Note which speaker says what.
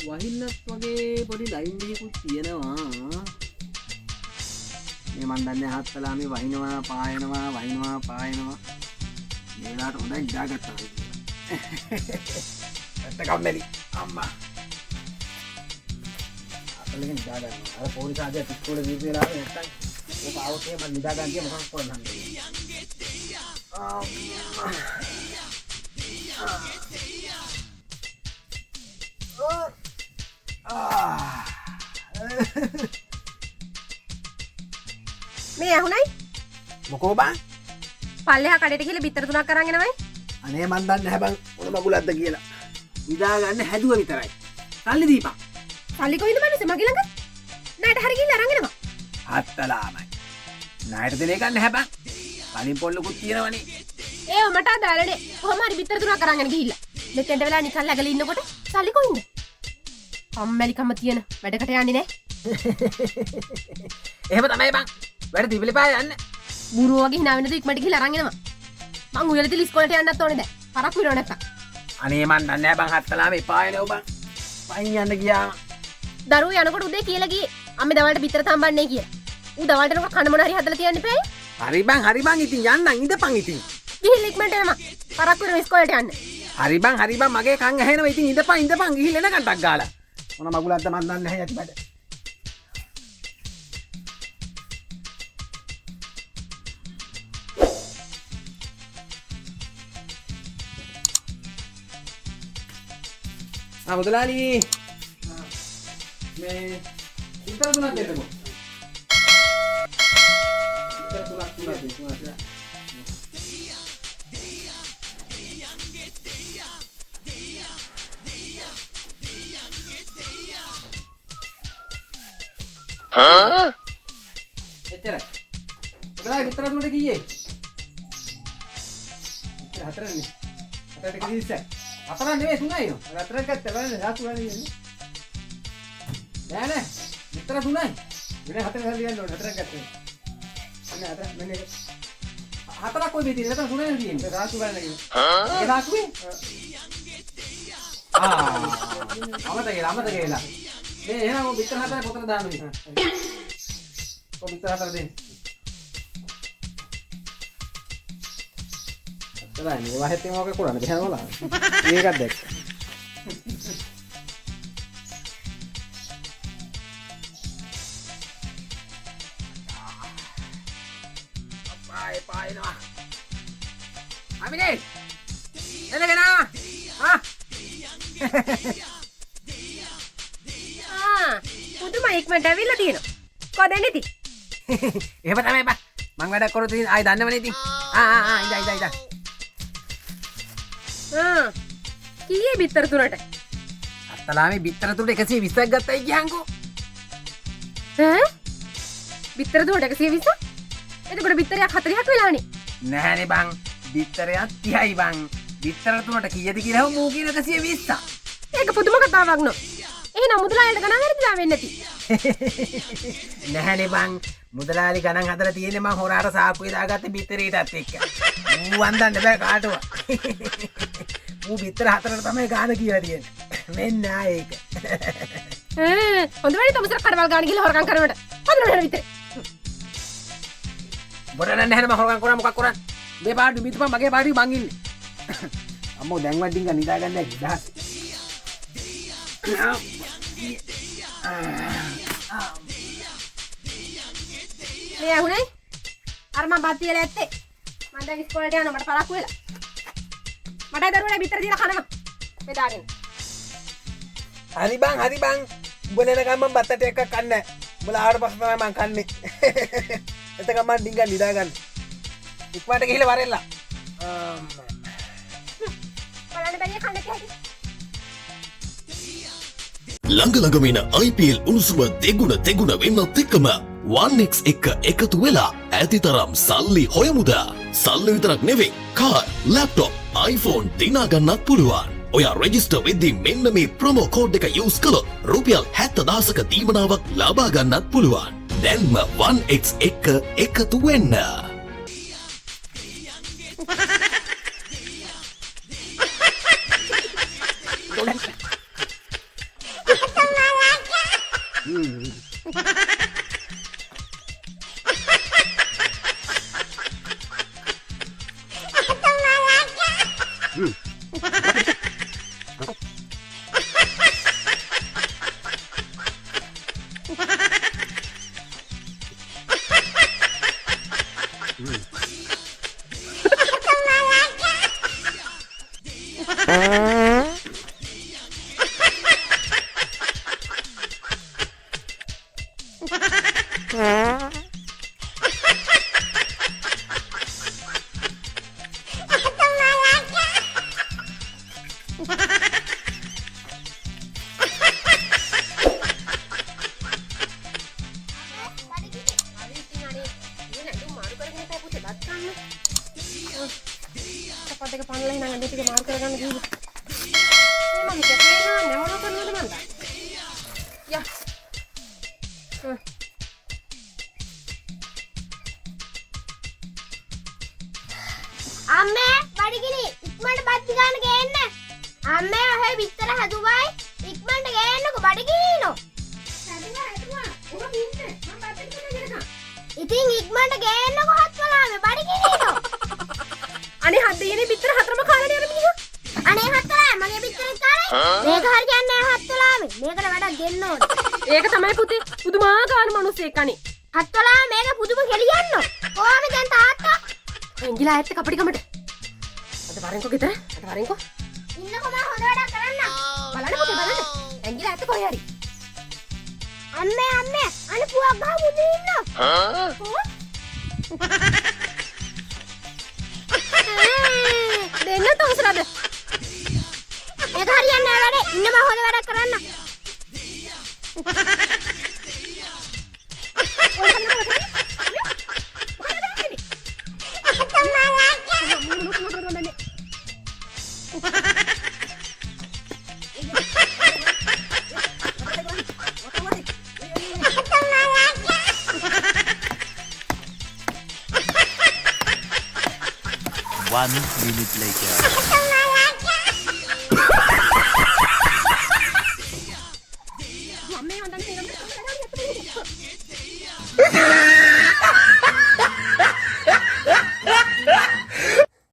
Speaker 1: වහින්නත් වගේ පොඩි ලයින් එකකුත් තියෙනවා. මේ මන් දන්නේ හත්තලා මේ වහිනවා පායනවා වහිනවා පායනවා. මේ වෙලාවට හොඳයි නිදාගත්තා කියලා. ඇත්ත කම්මැලි අම්මා. අතලෙන් නිදා ගන්නවා. අර පොලිස් ආදී ඉස්කෝලේ ගිහින් වෙලාවේ නැත්තම් ඔක ආවොත් එහෙම මං නිදා ගන්න ගියා මොකක් කරන්නද?
Speaker 2: මේ ඇහුණයි?
Speaker 1: මොකෝ බං?
Speaker 2: පල්ලෙහා කඩේට ගිහලා බිත්තර තුනක් අරන් එනවයි.
Speaker 1: අනේ මං දන්නේ නැහැ බං මොන මගුලක්ද කියලා. නිදා ගන්න හැදුව විතරයි. සල්ලි දීපන්.
Speaker 2: සල්ලි කොහෙන්ද මනුස්සේ මගේ ළඟ? ණයට හරි ගිහලා අරන් එනවා.
Speaker 1: හත්තලාමයි. ණයට දෙන එකක් නැහැ බං. කලින් පොල්ලකුත් තියෙනවනේ.
Speaker 2: ඒව මට අදාළ නෑ. කොහොම හරි බිත්තර තුනක් අරන් එන ගිහිල්ලා. මෙතෙන්ට වෙලා නිකන් ළඟල ඉන්නකොට සල්ලි කොහෙන්ද? කම්මැලිකම තියෙන වැඩකට යන්නේ නෑ.
Speaker 1: එහෙම තමයි බං. වැඩ තිබිලපා යන්න.
Speaker 2: බුරුව වගේ hina වෙනද ඉක්මනට ගිහලා අරන් එනවා. මං උයලේ තියලා ඉස්කෝලේට යන්නත් ඕනේ දැන්. පරක්කු වෙනව නැත්තම්.
Speaker 1: අනේ මං දන්නේ නෑ බං හත්තලාම එපා එනව බං. පයින් යන්න ගියාම.
Speaker 2: දරුවෝ යනකොට උදේ කියලා ගියේ. අම්මේ දවල්ට බිත්තර තම්බන්නේ කියලා. ඌ දවල්ට එනකොට කන මොන හරි හදලා තියන්න එපායි.
Speaker 1: හරි බං හරි බං ඉතින් යන්නම් ඉඳපන් ඉතින්.
Speaker 2: ගිහිල්ලා ඉක්මනට එනවා. පරක්කු වෙනව ඉස්කෝලේට යන්න.
Speaker 1: හරි බං හරි බං මගේ කන් ඇහෙනවා ඉතින් ඉඳපන් ඉඳපන් ගිහිල්ලා එනකන් ටක් ගාලා. මොන මගුලක්ද මං දන්නේ නැහැ යටි බඩ. ආ මුදලාලි මේ ඉතල තුනක් දෙන්නකෝ. ඉතල තුනක් තුනක් දෙන්න.
Speaker 3: හා
Speaker 1: එච්චරයි. මුදලාලි විතර තුනට කීයේ? ඉතල හතරනේ. හතරට කීයේ ඉස්සර? හතරක් නෙවෙයි තුනයි නෝ.
Speaker 4: හතරක් ගත්තා බලන්න සාතු ගන්න කියන්නේ.
Speaker 1: නෑ නෑ. විතර තුනයි.
Speaker 4: වෙන හතර සල්ලි ගන්න ඕනේ හතරක් ගත්තා. මෙන්න හතර මෙන්න එක.
Speaker 1: හතරක් කොයි තියෙන්නේ? නැත්නම් තුනයි තියෙන්නේ.
Speaker 4: සාතු ගන්න කිව්වා.
Speaker 1: ඒ සාකුවේ? ආ අමතක වෙලා අමතක වෙලා. මේ එහෙනම් ඔය විතර හතර පොතට දාන්න මේ. ඔය විතර හතර දෙන්න. අත්තලා මේ වහෙත් මොකක් කරන්නේ බෑ නෝලා. ඒකක් දැක්ක. අප්පා එපා එනවා. අමිනේ එනගෙන ආ.
Speaker 2: ආ පුදුම ඉක්මනට ඇවිල්ලා තියෙනවා. කොහෙන්ද ඉතින්?
Speaker 1: එහෙම තමයි බා. මං වැඩක් කරොත් ඉතින් ආයි දන්නවනේ ඉතින්. ආ ආ ආ ඉඳා ඉඳා ඉඳා.
Speaker 2: ආ කීයේ බිත්තර තුනට?
Speaker 1: අත්තලාමේ බිත්තර තුනට 120ක් ගත්තයි කියන්කෝ.
Speaker 2: ඈ? බිත්තර තුනට 120? එතකොට බිත්තරයක් 40ක් වෙලානේ.
Speaker 1: නෑනේ බං. බිත්තරයක් 30යි බං. බිත්තර තුනට කීයද කියලා හව මූ කියන 120ක්.
Speaker 2: ඒක පුදුම කතාවක් නෝ. එහෙනම් මුදලාලිට ගණන් වැරදිලා වෙන්නේ නැති.
Speaker 1: නෑනේ බං. මුදලාලි ගණන් හදලා තියෙන්නේ මං හොරාට සාක්කුවේ දාගත්තේ බිත්තරේටත් එක්ක. ඌ වන්දන්න බෑ කාටවත්. ඌ බිත්තර හතරට තමයි ගාන කියලා තියෙන්නේ. මෙන්න ආ ඒක.
Speaker 2: ඈ හොඳ වැඩි තමුසර කඩවල් ගාන ගිහලා හොරකම් කරනවට. හදන්න වෙන විතරේ.
Speaker 1: බොර නෑ නැහැ මං හොරකම් කරා මොකක් කරන්නේ? මේ පාඩු මිතුපන් මගේ පාඩුවේ මං ඉන්නේ. අම්මෝ දැන් වඩින් ගන්න නිදා ගන්න බැහැ.
Speaker 2: මේ ඇහුණයි? අර මං බත් තියලා ඇත්තේ. මං දැන් ඉස්කෝලේට යනවා මට පරක්කු වෙලා. මට දරුවනේ බිත්තර දීලා කනවා. බෙදාගෙන.
Speaker 1: හරි බං හරි බං. උඹ එනකම් මං බත්තට එකක් කන්නේ නැහැ. උඹලා ආවට පස්සේ තමයි මං කන්නේ. එතකම් මං ඩිංග නිදා ගන්න. ඉක්මනට ගිහිල්ලා වරෙල්ලා.
Speaker 2: බලන්න බැරිය කන්න හැටි.
Speaker 3: ළඟ ළඟම එන IPL උණුසුම දෙගුණ තෙගුණ වෙන්නත් එක්කම 1x එක්ක එකතු වෙලා ඇතිතරම් සල්ලි හොයමුද? සල්ලි විතරක් නෙවෙයි, කාර්, ලැප්ටොප්, iPhone දිනා ගන්නත් පුළුවන්. ඔයා රෙජිස්ටර් වෙද්දී මෙන්න මේ ප්‍රොමෝ කෝඩ් එක යූස් කළොත් රුපියල් 70,000ක දීමනාවක් ලබා ගන්නත් පුළුවන්. දැන්ම 1x එක්ක එකතු වෙන්න.
Speaker 2: දෙක පන්නලා එහෙනම් අඬ ටික මාරු කරගන්න කිව්වා. මේ මම කැපේ නෑ මොන කරනවද මන්ද? යා.
Speaker 5: අම්මේ බඩගිනි ඉක්මනට බත් ගන්න ගේන්න. අම්මේ ඔහෙ බිත්තර හදුවයි ඉක්මනට ගේන්නකෝ බඩගිනි නෝ.
Speaker 2: හදුවා හදුවා. ඔබ ඉන්න. මම බත් එක ගෙනකම්.
Speaker 5: ඉතින් ඉක්මනට ගේන්නකෝ හත් වලාමේ බඩගිනි නෝ.
Speaker 2: අනේ හත් දෙයියනේ බිත්තර හතරම කාලානේ අර මිනිහා.
Speaker 5: අනේ හත් වලාමේ මගේ බිත්තරෙත් කාලේ. මේක හරියන්නේ නෑ හත් වලාමේ. මේකට වැඩක් දෙන්න ඕනේ.
Speaker 2: ඒක තමයි පුතේ පුදුමාකාර මිනිස්සෙක් අනේ.
Speaker 5: හත් වලාමේ මේක පුදුම කෙලියන්නෝ. කොහොමද දැන් තාත්තා?
Speaker 2: ඇඟිලා ඇත්ත කපටිකමට. අද වරෙන්කෝ ගෙදර. අද වරෙන්කෝ.
Speaker 5: ඉන්නකෝ මම හොඳ වැඩක් කරන්න.
Speaker 2: බලන්න පුතේ බලන්න. ඇඟිලා ඇත්ත කොහේ හරි.
Speaker 5: අම්මේ අම්මේ අනේ පුවක් ගහමු ඉන්නවා.
Speaker 2: ආ? දෙන්න තවසරද?
Speaker 5: ඒක හරියන්නේ නෑ වැඩේ. ඉන්න මම හොඳ වැඩක් කරන්න.
Speaker 6: One minute later.